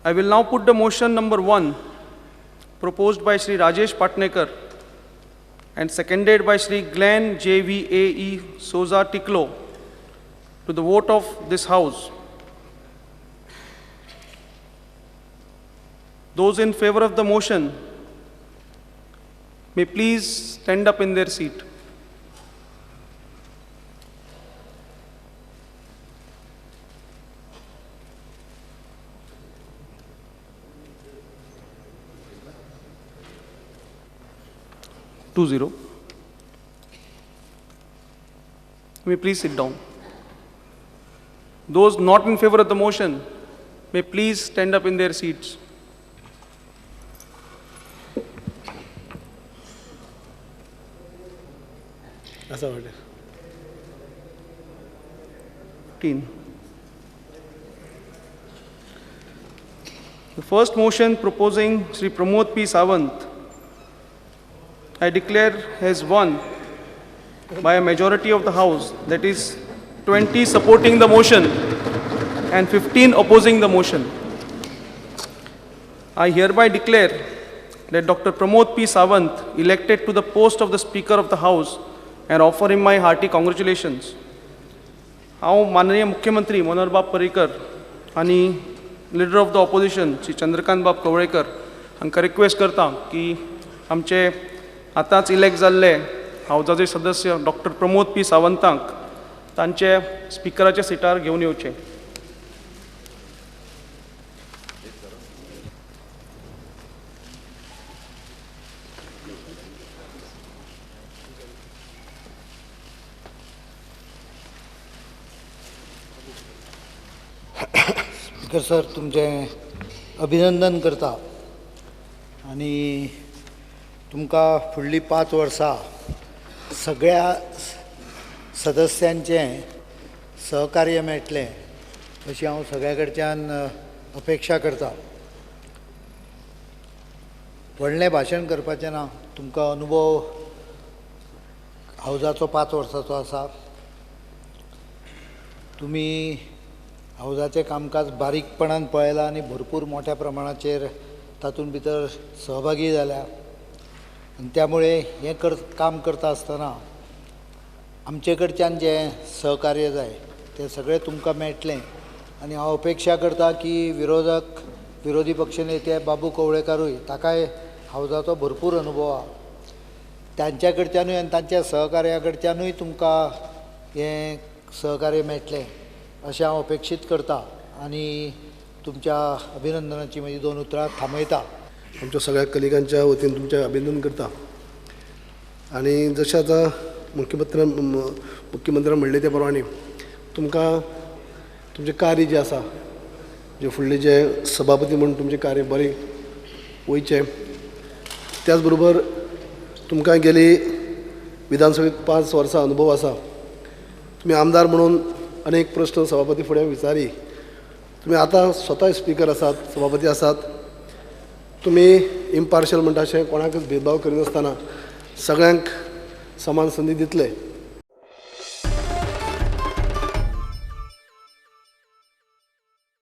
I will now put the motion number 1 proposed by Shri Rajesh Patnekar and seconded by Shri Glenn J.V.A.E. Souza Tiklo to the vote of this House. Those in favor of the motion may please stand up in their seat. 2-0. May please sit down. Those not in favor of the motion may please stand up in their seats. आसा वाटेर. 15. The first motion proposing Sri Pramod P. Sawant, I declare has won by a majority of the House, that is 20 supporting the motion and 15 opposing the motion. I hereby declare that Dr. Pramod P. Sawant elected to the post of the Speaker of the House and offer him my hearty congratulations. हांव माननीय मुख्यमंत्री मनोहरबाब पर्रीकर आनी leader of the opposition Shri चंद्रकांतबाब कवळेकर हांकां request करता की आमचे आतांच इलेक्ट जाल्ले हावजाचे सदस्य डॉक्टर प्रमोद पी सावंतांक तांचे स्पिकराच्या सिटार घेवन येवचे. स्पीकर सर, तुमचें अभिनंदन करता आनी तुमकां फुडलीं 5 वर्सां सगळ्या सदस्यांचें सहकार्य मेळटलें अशी हांव सगळ्या कडच्यान अपेक्षा करता. व्हडलें भाशण करपाचें ना, तुमकां अनुभव हावजाचो 5 वर्सांचो आसा. तुमी हावजाचें कामकाज बारीकपणान पळयलां आनी भरपूर मोठ्या प्रमाणाचेर तातूंत भितर सहभागी जाल्या आनी त्यामुळे हें काम करता आसतना आमचे कडच्यान जें सहकार्य जाय तें सगळें तुमकां मेळटलें आनी हांव अपेक्षा करता की विरोधी पक्षनेते बाबू कवळेकारूय ताकाय हावजाचो भरपूर अनुभव आसा, तांच्या कडच्यानूय आनी तांच्या सहकार्या कडच्यानूय तुमकां हें सहकार्य मेळटलें अशें हांव अपेक्षीत करता आनी तुमच्या अभिनंदनाची म्हजी 2 उतरां थांबयता. आमच्या सगळ्या कलिगांच्या वतीन तुमचें अभिनंदन करता आनी जशें आतां मुख्यमंत्र्यान म्हणलें ते प्रमाणे तुमकां तुमचें कार्य जें आसा, जे फुडले जे सभापती म्हूण तुमचें कार्य बरें वयचें, त्याच बरोबर तुमकां गेली विधानसभेक 5 वर्सां अनुभव आसा. तुमी आमदार म्हणून अनेक प्रश्न सभापती फुडें विचारी, तुमी आतां स्वता स्पीकर आसात, सभापती आसात, तुमी इम्पार्शल म्हणटा अशें कोणाकच भेदभाव करिनासतना सगळ्यांक समान संदी दितले.